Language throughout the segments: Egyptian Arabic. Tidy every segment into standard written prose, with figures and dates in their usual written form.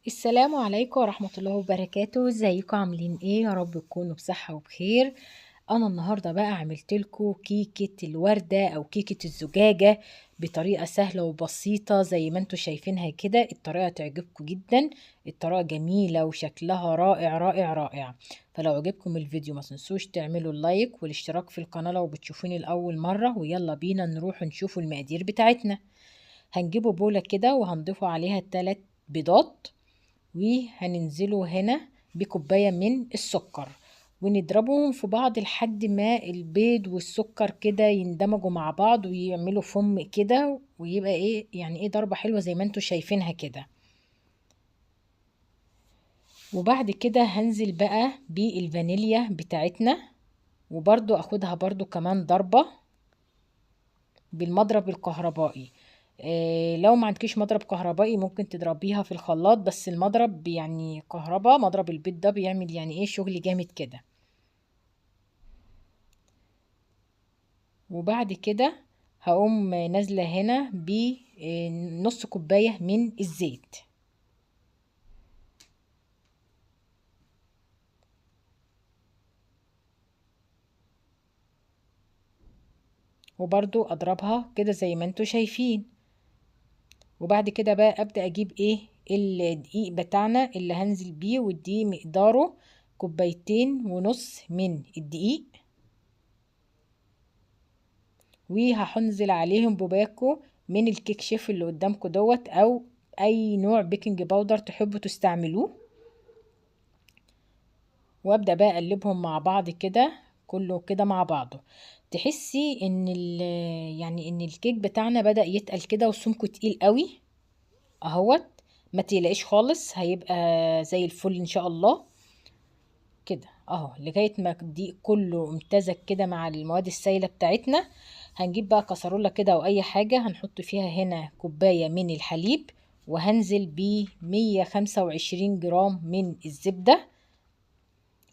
السلام عليكم ورحمة الله وبركاته. ازيكم عاملين ايه؟ يا رب تكونوا بصحة وبخير. انا النهاردة بقى عملت لكم كيكة الوردة او كيكة الزجاجة بطريقة سهلة وبسيطة زي ما انتم شايفينها كده. الطريقة تعجبكم جدا، الطريقة جميلة وشكلها رائع رائع رائع. فلو عجبكم الفيديو ما تنسوش تعملوا اللايك والاشتراك في القناة لو بتشوفوني لأول مرة. ويلا بينا نروح نشوفوا المقادير بتاعتنا. هنجيبوا بولة كده وهنضيفوا عليها 3 بيضات، وهننزله هنا بكوباية من السكر، ونضربهم في بعض لحد ما البيض والسكر كده يندمجوا مع بعض ويعملوا فم كده، ويبقى ايه يعني ايه ضربة حلوة زي ما انتوا شايفينها كده. وبعد كده هنزل بقى بالفانيليا بتاعتنا، وبرضو اخدها برضو كمان ضربة بالمضرب الكهربائي. لو ما عندكيش مضرب كهربائي ممكن تضربيها في الخلاط، بس المضرب يعني كهرباء، مضرب البيض ده بيعمل يعني ايه شغل جامد كده. وبعد كده هقوم نازلة هنا بنص كوباية من الزيت. وبرضو اضربها كده زي ما انتوا شايفين. وبعد كده بقى ابدا اجيب ايه الدقيق بتاعنا اللي هنزل بيه، والدقيق مقداره 2.5 كوباية من الدقيق، وهنزل عليهم بباكو من الكيك شيف اللي قدامكم دوت، او اي نوع baking powder تحبوا تستعملوه. وابدا بقى اقلبهم مع بعض كده، كله كده مع بعضه. تحسي ان يعني ان الكيك بتاعنا بدأ يتقل كده وسمكه تقيل قوي اهوت. ما تقلقيش خالص، هيبقى زي الفل ان شاء الله كده اهو، لغايه ما الدقيق كله امتزج كده مع المواد السائله بتاعتنا. هنجيب بقى كسرولة كده او اي حاجه، هنحط فيها هنا كوبايه من الحليب، وهنزل ب 125 جرام من الزبده،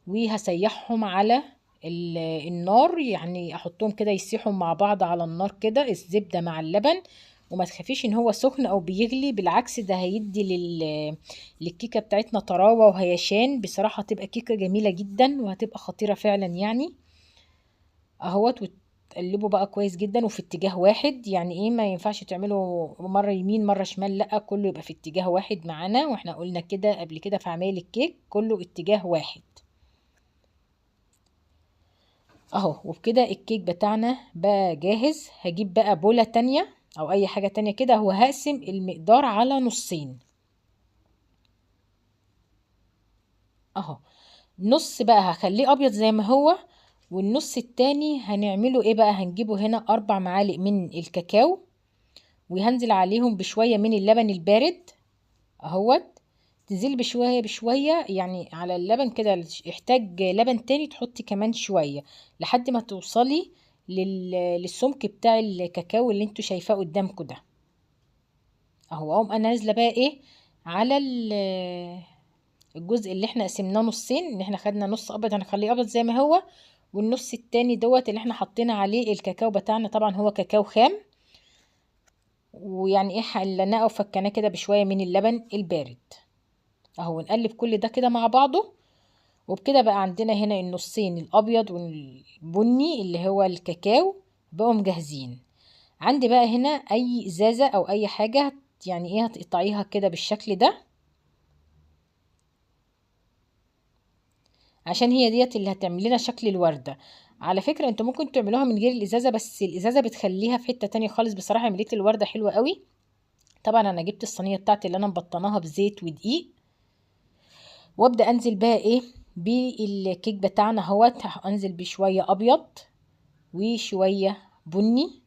وهسيحهم على النار، يعني احطهم كده يسيحوا مع بعض على النار كده، الزبدة مع اللبن. وما تخافيش ان هو سخن او بيغلي، بالعكس ده هيدي للكيكة بتاعتنا طراوة وهيشان. بصراحة هتبقى كيكة جميلة جدا وهتبقى خطيرة فعلا يعني اهوت. وتقلبوا بقى كويس جدا وفي اتجاه واحد، يعني ايه ما ينفعش تعملوا مرة يمين مرة شمال، لا كله يبقى في اتجاه واحد معانا. واحنا قلنا كده قبل كده في عمايل الكيك كله اتجاه واحد اهو. وبكده الكيك بتاعنا بقى جاهز. هجيب بقى بولة تانية او اي حاجة تانية كده، هو هقسم المقدار على نصين اهو. نص بقى هخليه ابيض زي ما هو، والنص التاني هنعمله ايه بقى؟ هنجيبه هنا 4 معالق من الكاكاو، وهنزل عليهم بشوية من اللبن البارد اهوت. تنزلي بشوية بشوية يعني على اللبن كده، يحتاج لبن تاني تحطي كمان شوية لحد ما توصلي للسمك بتاع الكاكاو اللي انتوا شايفاه قدامكم ده اهو. اقوم انا نازلة بقى ايه على الجزء اللي احنا قسمناه نصين، ان احنا خدنا نص ابيض هنخليه ابيض زي ما هو، والنص التاني دوت اللي احنا حطينا عليه الكاكاو بتاعنا، طبعا هو كاكاو خام، ويعني ايه حليناه وفكناه كده بشوية من اللبن البارد اهو. نقلب كل ده كده مع بعضه. وبكده بقى عندنا هنا النصين الابيض والبني اللي هو الكاكاو بقوا مجهزين. عندي بقى هنا اي ازازة او اي حاجة يعني ايه هتقطعيها كده بالشكل ده، عشان هي ديت اللي هتعمل لنا شكل الوردة. على فكرة انتوا ممكن تعملوها من غير الازازة، بس الازازة بتخليها في حتة تانية خالص. بصراحة عملت الوردة حلوة قوي. طبعا انا جبت الصينية بتاعتي اللي انا مبطناها بزيت ودقيق، وابدا انزل بقى ايه بالكيك بتاعنا اهوت. هنزل بشويه ابيض وشويه بني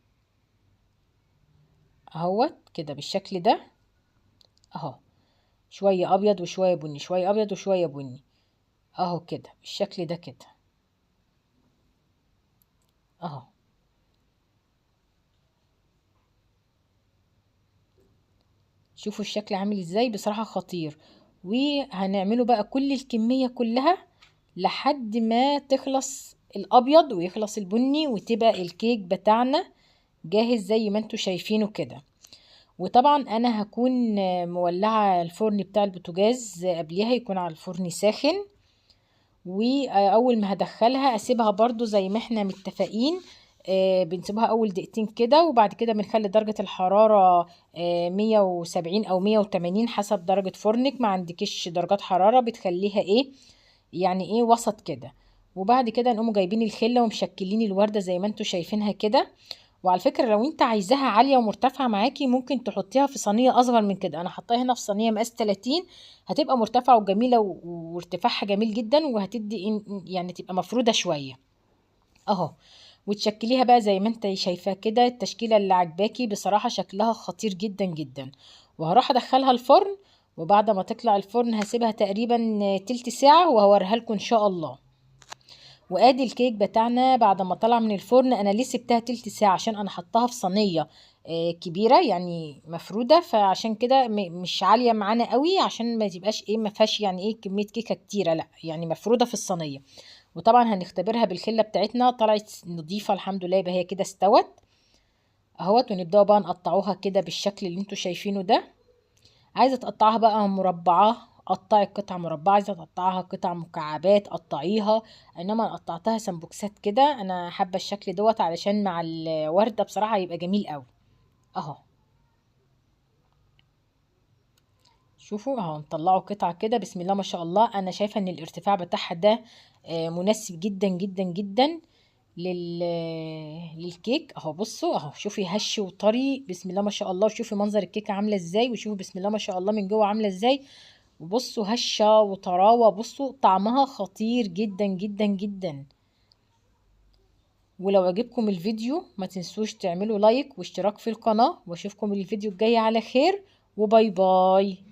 اهوت كده بالشكل ده اهو، شويه ابيض وشويه بني، شويه ابيض وشويه بني اهو كده بالشكل ده كده اهو. شوفوا الشكل عامل ازاي، بصراحه خطير. وهنعمله بقى كل الكمية كلها لحد ما تخلص الابيض ويخلص البني، وتبقى الكيك بتاعنا جاهز زي ما انتوا شايفينه كده. وطبعا انا هكون مولعه الفرن بتاع البوتاجاز قبليها، يكون على الفرن ساخن. واول ما هدخلها اسيبها برضو زي ما احنا متفقين، بنسيبها اول دقيقتين كده، وبعد كده بنخلي درجة الحرارة 170 او 180 حسب درجة فرنك. ما عندكش درجات حرارة بتخليها ايه يعني ايه وسط كده. وبعد كده نقوم جايبين الخلة ومشكلين الوردة زي ما انتوا شايفينها كده. وعلى فكرة لو انت عايزاها عالية ومرتفعة معاكي ممكن تحطيها في صينية اصغر من كده. انا حطاها هنا في صينية مقاس 30، هتبقى مرتفعة وجميلة وارتفاعها جميل جدا، وهتدي يعني تبقى مفرودة شوية اهو. وتشكليها بقى زي ما انت شايفاه كده، التشكيلة اللي عجباكي بصراحة شكلها خطير جدا جدا. وهروح ادخلها الفرن، وبعد ما تطلع الفرن هسيبها تقريبا تلت ساعة وهوريها لكم ان شاء الله. وادي الكيك بتاعنا بعد ما طلع من الفرن. انا ليه سبتها تلت ساعة؟ عشان انا حطاها في صينية كبيرة يعني مفرودة، فعشان كده مش عالية معانا قوي، عشان ما تبقاش ايه ما فيهاش يعني ايه كمية كيكة كتيرة، لا يعني مفرودة في الصينية. وطبعا هنختبرها بالخلة بتاعتنا، طلعت نظيفة الحمد لله، يبقى هي كده استوت اهوت. ونبدأ بقى نقطعوها كده بالشكل اللي انتوا شايفينه ده. عايزة تقطعها بقى مربعة قطعي قطع مربعة، عايزة تقطعها قطع مكعبات قطعيها، انما انا قطعتها سمبوكسات كده. انا حابة الشكل دوت علشان مع الوردة بصراحة هيبقى جميل قوي اهو. شوفوا اهو نطلعوا قطعة كده بسم الله ما شاء الله. انا شايفة ان الارتفاع بتاعها ده مناسب جدا جدا جدا للكيك اهو. بصوا اهو، شوفي هش وطري بسم الله ما شاء الله، وشوفي منظر الكيكة عاملة ازاي، وشوفي بسم الله ما شاء الله من جوه عاملة ازاي. وبصوا هشة وطراوة، بصوا طعمها خطير جدا جدا جدا. ولو عجبكم الفيديو ما تنسوش تعملوا like واشتراك في القناة، واشوفكم الفيديو الجاي على خير، و bye bye.